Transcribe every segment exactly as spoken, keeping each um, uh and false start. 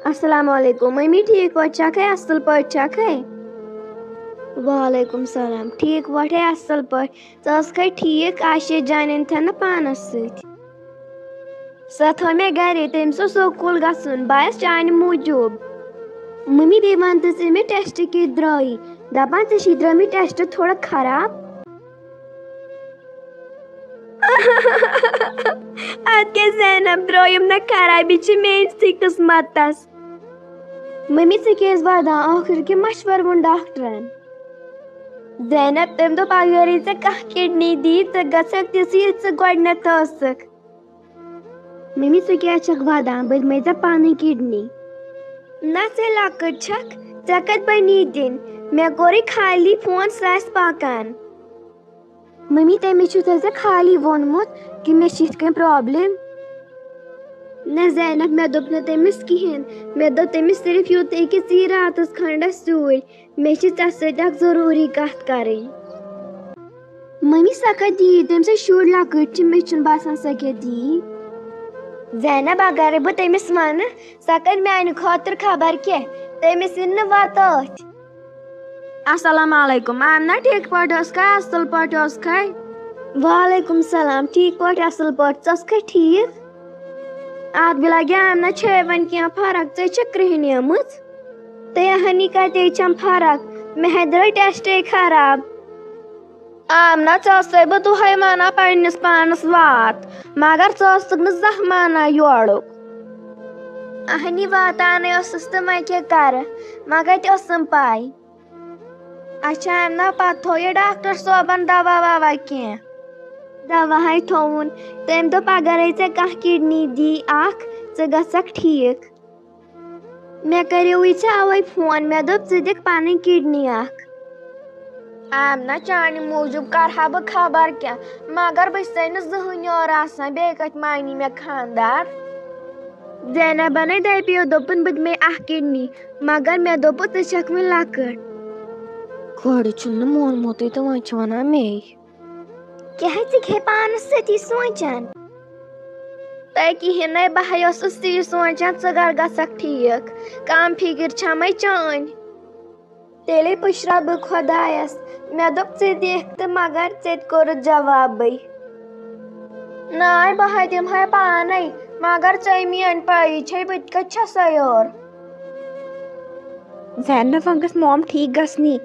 السلام علیکم ممی، ٹھیٖک پٲٹھۍ چھکھے؟ اصل پٲٹھۍ چھکھے؟ وعلیکم السلام، ٹھیٖک پٲٹھۍ، اصل پٲٹھۍ۔ ژٕ ٲسکھے ٹھیٖک؟ عائشہ جانٮ۪ن تھٲو نہٕ پانس سۭتۍ؟ سۄ تھٲو مےٚ گرے، تٔمِس اوس سکوٗل گژھُن، بہٕ آیس چانہِ موٗجوٗب۔ ممی، بیٚیہِ وَن تہٕ ژٕ مےٚ ٹیسٹ کِتھ درٛایی؟ دَپان ژےٚ چھی درٛٲمٕتۍ ٹیسٹ تھوڑا خراب۔ اَدٕ کیٛاہ زینب، درٛٲیِم نہ خراب، یہِ چھِ میٛٲنۍ سٕے قٕسمتس۔ ممی، ژٕ کیٛازِ وَدان؟ ٲخٕر کہِ مَشوَرٕ ووٚن ڈاکٹرن۔ زینب، تٔمۍ دوٚپ، اگرے ژےٚ کانٛہہ کِڈنی دی، ژٕ گژھکھ تِژھٕے، یِژھ ژٕ گۄڈٕنٮ۪تھ ٲسٕکھ۔ ممی، ژٕ کیٛازِ چھکھ وَدان؟ بہٕ دِمے ژےٚ پنٕنۍ کِڈنی۔ نہ، ژٕ لۄکٕٹ چھکھ، ژےٚ کتہِ بنی دِنۍ؟ مےٚ کوٚرُے خالی فون، سُہ آسہِ پکان۔ ممی، تٔمِس چھُ ژےٚ خالی ووٚنمُت کہِ مےٚ چھِ یِتھ کٔنۍ پرابلم۔ نہ زینب، مےٚ دوٚپ نہٕ تٔمِس کِہیٖنۍ، مےٚ دوٚپ تٔمِس صرف یوٗتُے کہِ ژٕ یہِ راتس کھنڈس سۭتۍ، مےٚ چھِ ژےٚ سۭتۍ اکھ ضروٗری کتھ کرٕنۍ۔ ممی، سۄ کتہِ یِیہِ؟ تٔمۍ سٕنٛدۍ شُرۍ لۄکٕٹۍ چھِ، مےٚ چھُنہٕ باسان سۄ کتہِ یِیہِ۔ زینب، اگرے بہٕ تٔمِس ونہٕ، سۄ کرِ میانہِ خٲطرٕ خبر کیٛاہ، تٔمِس یِن نہٕ وتٲتھۍ۔ السلام علیکم آمنہ، ٹھیٖک پٲٹھۍ ٲسکھے؟ اصل پٲٹھۍ ٲسکھے؟ وعلیکم السلام، ٹھیٖک پٲٹھۍ، اصل پٲٹھۍ، ژٕ ٲسکھے ٹھیٖک؟ اتھ بہِ لگہِ آمنہ چھے وۄنۍ کینٛہہ فرق، ژےٚ چھےٚ کرٛہنیمٕژ؟ تہٕ ہنی کتے چھم فرق، مےٚ ہے درٛاے ٹیسٹے خراب۔ آمنہ، ژےٚ ٲسے بہٕ دۄہے ونان پننِس پانس وات، مگر ژٕ ٲسٕکھ نہٕ زانٛہہ مانان یورُک۔ اہنی واتانے ٲسٕس تہٕ وۄنۍ کیٛاہ کرٕ، مگر تہِ ٲسٕم پاے۔ اچھا آمنہ، پتہٕ تھوو یہِ ڈاکٹر صٲبن دوا ووا کینٛہہ؟ دوا ہے تھووُن، تٔمۍ دوٚپ اگرے ژےٚ کانٛہہ کِڈنی دی اکھ، ژٕ گژھکھ ٹھیٖک۔ مےٚ کریوٕے ژےٚ اوے فون، مےٚ دوٚپ ژٕ دِکھ پنٕنۍ کِڈنی اکھ۔ آمنہ، چانہِ موٗجوٗب کرٕ ہا بہٕ خبر کیٛاہ، مگر بہٕ چھسے نہٕ زٕہٕنۍ یورٕ آسان، بیٚیہِ کتہِ مانی مےٚ خاندار؟ زینبن ہے دپیو، دوٚپُن بہٕ دِمے اکھ کِڈنی، مگر مےٚ دوٚپُس ژٕ چھکھ وُنہِ لۄکٕٹ۔ کورِ چھُم نہٕ مونمُتٕے تہٕ وۄنۍ چھِ ونان مے۔ کیٛاہ ژٕ کھے پانس سۭتی سونٛچان؟ تۄہہِ کِہیٖنۍ نَے، بہٕ ہَے ٲسٕس تی سونٛچان، ژٕ کر گژھکھ ٹھیٖک، کم فِکر چھمے چٲنۍ۔ تیٚلے پُشرا بہٕ خۄدایس، مےٚ دوٚپ، ژٕ دِکھ تہٕ مگر ژےٚ تہِ کوٚرُتھ جوابٕے۔ ناے، بہٕ ہَے دِمہٕ ہَے پانے، مگر ژےٚ میٲنۍ پَیی چھے، بہٕ تہِ کَتہِ چھَسے یور۔ زینب، وۄنۍ گٔژھ مام ٹھیٖک گژھنی،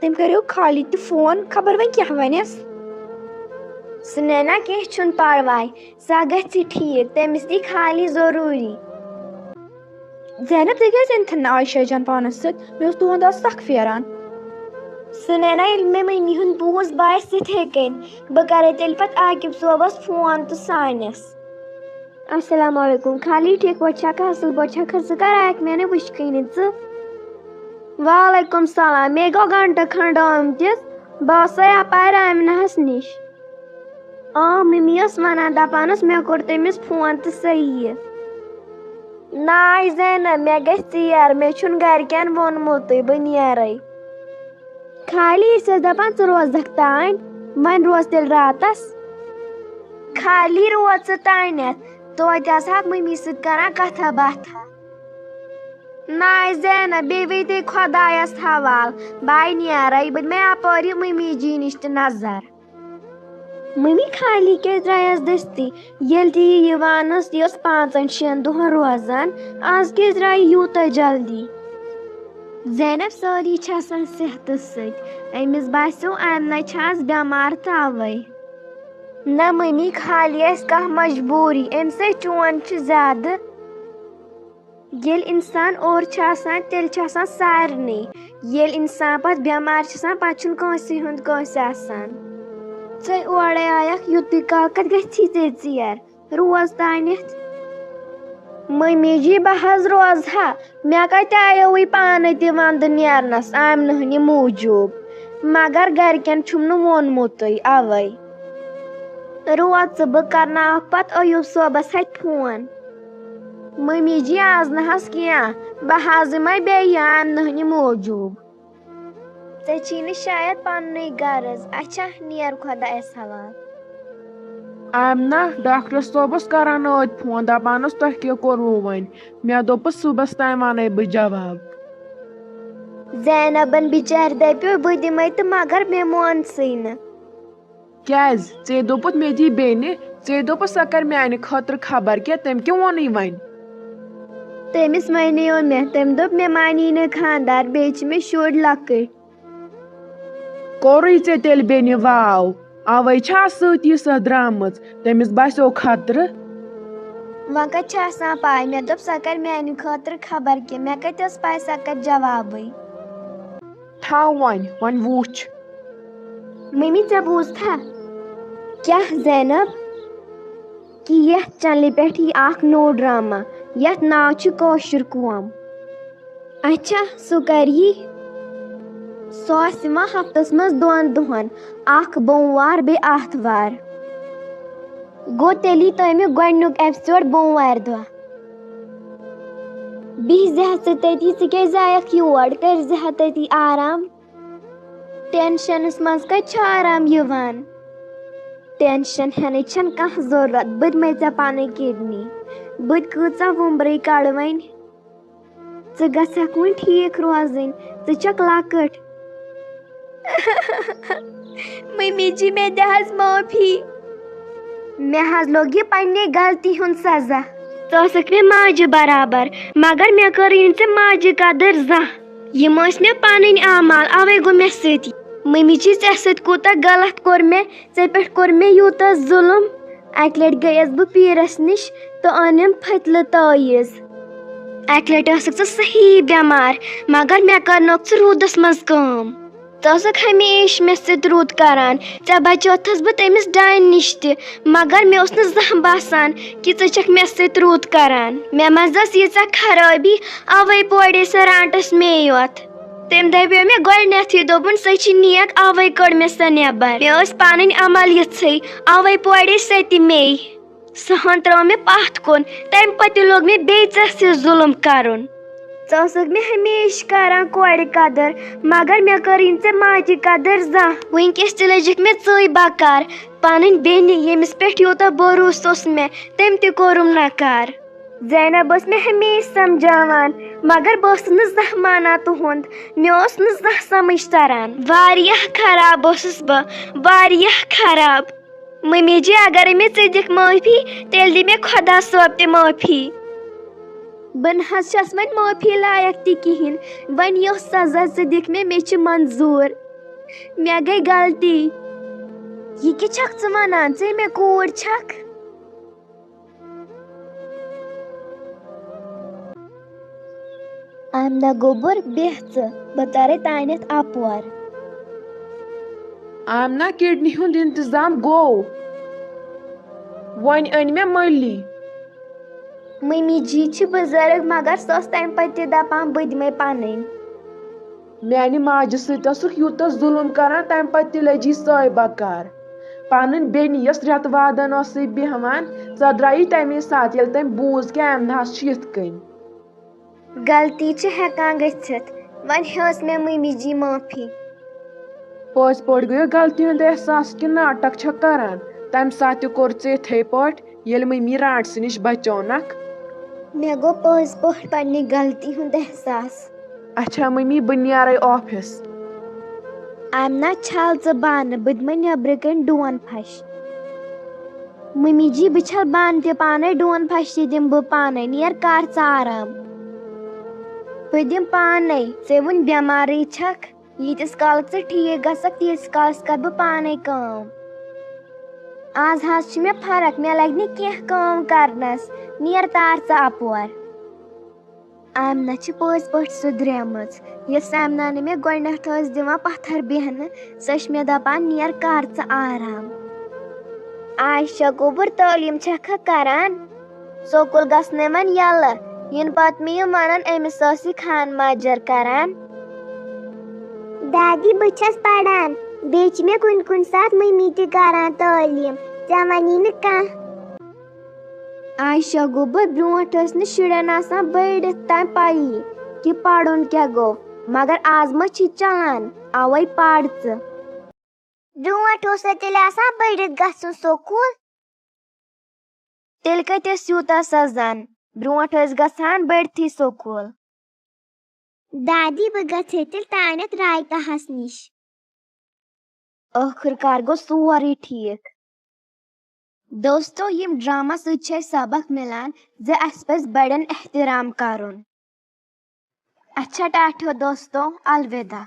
تٔمۍ کریو خالی تہِ فون، خبر وۄنۍ کیٛاہ وَنٮ۪س۔ سُنینا، کینٛہہ چھُنہٕ پرواے، سۄ گژھِ ٹھیٖک، تٔمِس دی خالی ضروٗری۔ زینب، تُہۍ کیٛازِ أنۍ تھن نہٕ عایشہ جان پانس سۭتۍ؟ مےٚ اوس تُہُنٛد آز سخ پھیران۔ سُنینا، ییٚلہِ مےٚ مٔمی ہُنٛد بوٗز، بہٕ آسہِ یِتھے کٔنۍ۔ بہٕ کرے تیٚلہِ پتہٕ عاقب صٲبس فون تہٕ سانس۔ السلام علیکم۔ خالی ٹھیٖک پٲٹھۍ چھکھا؟ اصل پٲٹھۍ چھکھا؟ ژٕ کر آیکھ مےٚ نہٕ وٕچھ کٕنی ژٕ؟ وعلیکم السلام۔ مےٚ گوٚو گھنٹہٕ کھنڈ آمتِس۔ بہٕ ٲسے اپارِ آمنہس نِش۔ آ، ممی ٲس ونان، دپان ٲس، مےٚ کوٚر تٔمِس فون تہٕ سۄ یِیہِ۔ ناے زینب، مےٚ گژھِ ژیر، مےٚ چھُنہٕ گرِکٮ۪ن ووٚنمُتٕے بہٕ نیرے۔ خالی ٲسۍ أسۍ دپان، ژٕ روزکھ تانۍ، وۄنۍ روز تیٚلہِ راتس۔ خالی روز ژٕ تانٮ۪تھ، توتہِ آسہٕ ہاکھ ممی سۭتۍ کران کتھا باتھا۔ ناے زینب، بیٚیہِ وٕے دے خۄدایس حوال، بہٕ نیرے، بہٕ دِمے اپٲری ممی جی نِش تہِ نظر۔ ممی، خالی کیٛازِ درٛایس دٔستی؟ ییٚلہِ تہِ یہِ یِوان ٲس، یہِ ٲس پانٛژن شٮ۪ن دۄہن روزان۔ آز کیٛازِ درٛایہِ یوٗتاہ جلدی؟ زینب، سٲری چھِ آسان صحتس سۭتۍ۔ أمِس باسیو، آمنہ چھِ آز بٮ۪مار، توے۔ نہ ممی، خالی آسہِ کانٛہہ مجبوٗری، أمۍ سۭتۍ چون چھُ زیادٕ۔ ییٚلہِ اِنسان اوٗر چھُ آسان، تیٚلہِ چھُ آسان سارنٕے۔ ییٚلہِ اِنسان پَتہٕ بٮ۪مار چھُ آسان، پَتہٕ چھُنہٕ کٲنٛسہِ ہُنٛد کٲنٛسہِ آسان۔ ژٕے اورَے آیَکھ، یُتُے کال کَتہِ گژھی ژےٚ ژیر؟ روز تانٮ۪تھ۔ مٔمی جی، بہٕ حظ روزٕ ہا۔ مےٚ کَتہِ آیوٕے پانَے تہِ وَنٛدٕ نیرنَس آمنہٕ ہٕنہِ موٗجوٗب۔ مگر گَرِکٮ۪ن چھُم نہٕ ووٚنمُتٕے، اَوَے۔ روز ژٕ، بہٕ کَرناوَکھ پَتہٕ ایوٗب صٲبَس اَتھِ فون۔ مٔمی جی، آز نہ حظ کینٛہہ، بہٕ حظ یِمَے بیٚیہِ آمنہٕ ہٕنہِ موٗجوٗب۔ ژےٚ چھی نہٕ شاید پننُے غرض۔ اچھا، نیر خۄدایس حوالہٕ۔ آمنہ، ڈاکٹرس صٲبس کران ٲدۍ فون، دپان اوس، "تۄہہِ کیٛاہ کوٚروٕ وۄنۍ؟" مےٚ دوٚپُس، "صُبحس تام ونَے بہٕ جواب۔" زینبن بِچارِ دپیو، "بہٕ دِمے تہٕ مگر مےٚ مونسٕے نہٕ۔" "کیٛازِ؟ ژےٚ دوٚپُتھ مےٚ دی بیٚنہِ، ژےٚ دوٚپُتھ سۄ کرِ میانہِ خٲطرٕ خبر کیٛاہ، تٔمۍ کیٛاہ ووٚنُے وۄنۍ؟" "تٔمِس وَنیو مےٚ، تٔمۍ دوٚپ مےٚ مانی نہٕ خاندار، بیٚیہِ چھِ مےٚ شُرۍ لۄکٕٹۍ۔" "کوٚرُے ژےٚ تیٚلہِ بیٚنہِ واو، اوَے چھا سۭتی سۄ درٛامٕژ، تٔمِس باسیو خطرٕ؟" "وۄنۍ کَتہِ چھِ آسان پَے، مےٚ دوٚپ سۄ کَرِ میٛانہِ خٲطرٕ خبر کیٛاہ، مےٚ کَتہِ ٲس پَے سۄ کَرِ جوابٕے؟" "تھاو وۄنۍ، وۄنۍ وُچھ۔" مٔمی، ژےٚ بوٗزتھا؟ کیٛاہ زینب؟ کہِ یَتھ چنلہِ پٮ۪ٹھ یی اکھ نوٚو ڈرامہ، یَتھ ناو چھُ کٲشِر قوم۔ اچھا، سُہ کر یی؟ سُہ آسہِ یِوان ہفتس منٛز دۄن دۄہن، اکھ بوموار بیٚیہِ آتھوار۔ گوٚو، تیٚلہِ یی تَمیُک گۄڈٕنیُک ایپیسوڈ بوموارِ دۄہ۔ بِہزِ ہا ژٕ تٔتی، ژٕ کیٛازِ آیکھ یور؟ کٔرزِ ہا تٔتی آرام۔ ٹینشنس منٛز کتہِ چھُ آرام یِوان؟ ٹینشن ہٮ۪نٕچ چھنہٕ کانٛہہ ضروٗرت۔ بہٕ دِمے ژےٚ پنٕنۍ کڈنی۔ بہٕ تہِ کۭژاہ وُمبرٕے کڑٕ وۄنۍ؟ ژٕ گژھکھ وۄنۍ ٹھیٖک روزٕنۍ۔ ژٕ چھکھ لۄکٕٹ۔ ممی جی، مےٚ دِ حظ معٲفی۔ مےٚ حظ لوٚگ یہِ پننہِ غلطی ہُنٛد سزا۔ ژٕ ٲسٕکھ مےٚ ماجہِ برابر، مگر مےٚ کٔرٕے نہٕ ژےٚ ماجہِ قدٕر زانٛہہ۔ یِم ٲسۍ مےٚ پنٕنۍ اعمال، اوے گوٚو مےٚ سۭتی۔ ممی جی، ژےٚ سۭتۍ کوٗتاہ غلط کوٚر مےٚ، ژےٚ پٮ۪ٹھ کوٚر مےٚ یوٗتاہ ظُلُم۔ اکہِ لٹہِ گٔیس بہٕ پیٖرس نِش تہٕ أنِم پھٔتلہٕ تٲویٖز۔ اکہِ لٹہِ ٲسٕکھ ژٕ صحیح بٮ۪مار، مگر مےٚ کرنٲوٕکھ ژٕ روٗدس منٛز کٲم۔ ژٕ ٲسٕکھ ہمیشہٕ مےٚ سۭتۍ روٗد کران، ژےٚ بچٲوتھس بہٕ تٔمِس ڈانہِ نِش تہِ، مگر مےٚ اوس نہٕ زانٛہہ باسان کہِ ژٕ چھکھ مےٚ سۭتۍ روٗد کران۔ مےٚ منٛز ٲس ییٖژاہ خرٲبی، اوے پورے سۄ رانٹس مے یوت۔ تٔمۍ دپیو مےٚ گۄڈٕنیتھٕے، دوٚپُن، "سۄ چھِ نیک"، اوے کٔڑ مےٚ سۄ نٮ۪بر۔ مےٚ ٲسۍ پنٕنۍ عمل یِژھٕے، اوے پورے سۄ تہِ مے۔ سۄ ہن ترٲو مےٚ پتھ کُن، تمہِ پتہٕ تہِ لوٚگ مےٚ بیٚیہِ ژےٚ سۭتۍ ظُلُم کرُن۔ ژٕ ٲسٕکھ مےٚ ہمیشہٕ کران کورِ قدر، مگر مےٚ کٔرٕے نہٕ ژےٚ ماجہِ قدر زانٛہہ۔ وٕنکیٚس تہِ لٔجِکھ مےٚ ژٕے بکار، پنٕنۍ بیٚنہِ، ییٚمِس پٮ۪ٹھ یوٗتاہ بھروسہٕ اوس مےٚ، تٔمۍ تہِ کوٚرُم نکار۔ زینب ٲس مےٚ ہمیشہٕ سمجھاوان، مگر بہٕ ٲسٕس نہٕ زانٛہہ مانان تُہُنٛد۔ مےٚ اوس نہٕ زانٛہہ سمجھ تران۔ واریاہ خراب ٲسٕس بہٕ، واریاہ خراب۔ ممی جی، اگرے مےٚ ژٕ دِکھ معٲفی، تیٚلہِ دِ مےٚ خۄدا صٲب تہِ معٲفی۔ بہٕ نہ حظ چھَس وۄنۍ معٲفی لایق تہِ کِہیٖنۍ۔ وۄنۍ یۄس سزا ژٕ دِکھ مےٚ، مےٚ چھِ منظوٗر۔ مےٚ گٔے غلطی۔ یہِ کیٛاہ چھَکھ ژٕ وَنان؟ ژٕے مےٚ کوٗر چھَکھ؟ آمنہ گوٚبُر، بیٚہہ ژٕ، بہٕ ترے تانٮ۪تھ اپور۔ آمنہ، کڈنی ہُنٛد انتظام گوٚو۔ وۄنۍ أنۍ مےٚ مٔلی۔ ممی جی چھِ بُزرگ، مگر سۄ ٲس تمہِ پتہٕ تہِ دپان، "بہٕ دِمے پنٕنۍ۔" میانہِ ماجہِ سۭتۍ ٲسٕکھ یوٗتاہ ظُلُم کران، تمہِ پتہٕ تہِ لٔجی سۄے بکار۔ پنٕنۍ بیٚنہِ، یۄس رٮ۪تہٕ وادن ٲسٕے بیٚہوان، سۄ درٛایہِ تمے ساتہٕ، ییٚلہِ تٔمۍ بوٗز کہِ آمنہس چھُ یِتھ کٔنۍ۔ غلطی چھِ ہٮ۪کان گٔژھِتھ، وۄنۍ ہیٚژ مےٚ ممی جی معٲفی۔ پٔزۍ پٲٹھۍ گٔیو غلطی ہُنٛد احساس کہِ ناٹک چھےٚ کران؟ تمہِ ساتہٕ تہِ کوٚر ژےٚ یِتھے پٲٹھۍ، ییٚلہِ ممی رانٹسہٕ نِش بچٲونکھ۔ مےٚ گوٚو پٔزۍ پٲٹھۍ پننہِ غلطی ہُنٛد احساس۔ اچھا ممی، بہٕ نیرے آفس۔ آمنہ، چھل ژٕ بانہٕ، بہٕ دِمے نیٚبرٕ کنۍ ڈون پھش۔ ممی جی، بہٕ چھل بانہٕ تہِ پانے، ڈون پھش تہِ دِمہٕ بہٕ پانے، نیر کر ژٕ آرام۔ بہٕ دِمہٕ پانے، ژےٚ وُنہِ بٮ۪مارٕے چھکھ، ییٖتِس کالس ژٕ ٹھیٖک گژھکھ، تیٖتِس کالس کرٕ بہٕ پانے کٲم۔ آز حظ چھِ مےٚ فرق، مےٚ لگہِ نہٕ کینٛہہ کٲم کرنس، نیر تار ژٕ اپور۔ آمنہ چھِ پٔزۍ پٲٹھۍ سُدھریمٕژ۔ یۄس آمنہ نہٕ مےٚ گۄڈٕنٮ۪تھ ٲس دِوان پتھر بیہنہٕ، سۄ چھِ مےٚ دپان، "نیر کر ژٕ آرام۔" عائشہ گوٚبُر، تعلیٖم چھکھا کران؟ سکوٗل گژھنَے وۄنۍ یَلہٕ، یِنہٕ پتہٕ مےٚ یِم وَنَن، "أمِس ٲس یہِ خان ماجر کران۔" دادی، بہٕ چھَس پران، بیٚیہِ چھِ مےٚ کُنہِ کُنہِ ساتہٕ مٔمی تہِ کران تعلیٖم، ژےٚ وَنی نہٕ کانٛہہ۔ عائشہ گوٚبُر، برونٛٹھ ٲسۍ نہٕ شُرٮ۪ن آسان بٔڑِتھ تام پَیی کہِ پَرُن کیٛاہ گوٚو، مگر آز ما چھِ چلان، اَوَے پَر ژٕ۔ برونٛٹھ اوس نہٕ تیٚلہِ آسان بٔڑِتھ گژھُن سکوٗل۔ تیٚلہِ کَتہِ ٲسۍ یوٗتاہ سَزان؟ برونٛٹھ ٲسۍ گژھان بٔڑتھٕے سکوٗل۔ دادی، بہٕ گژھے تیٚلہِ تانٮ۪تھ رایکاہَس نِش۔ ٲخٕر کار گوٚو سورُے ٹھیٖک۔ دوستو، یِم ڈرامہ سۭتۍ چھِ اَسہِ سبق مِلان زِ اَسہِ پَزِ بَڑٮ۪ن احترام کَرُن۔ اچھا ٹاٹھیو دوستو، الوداع۔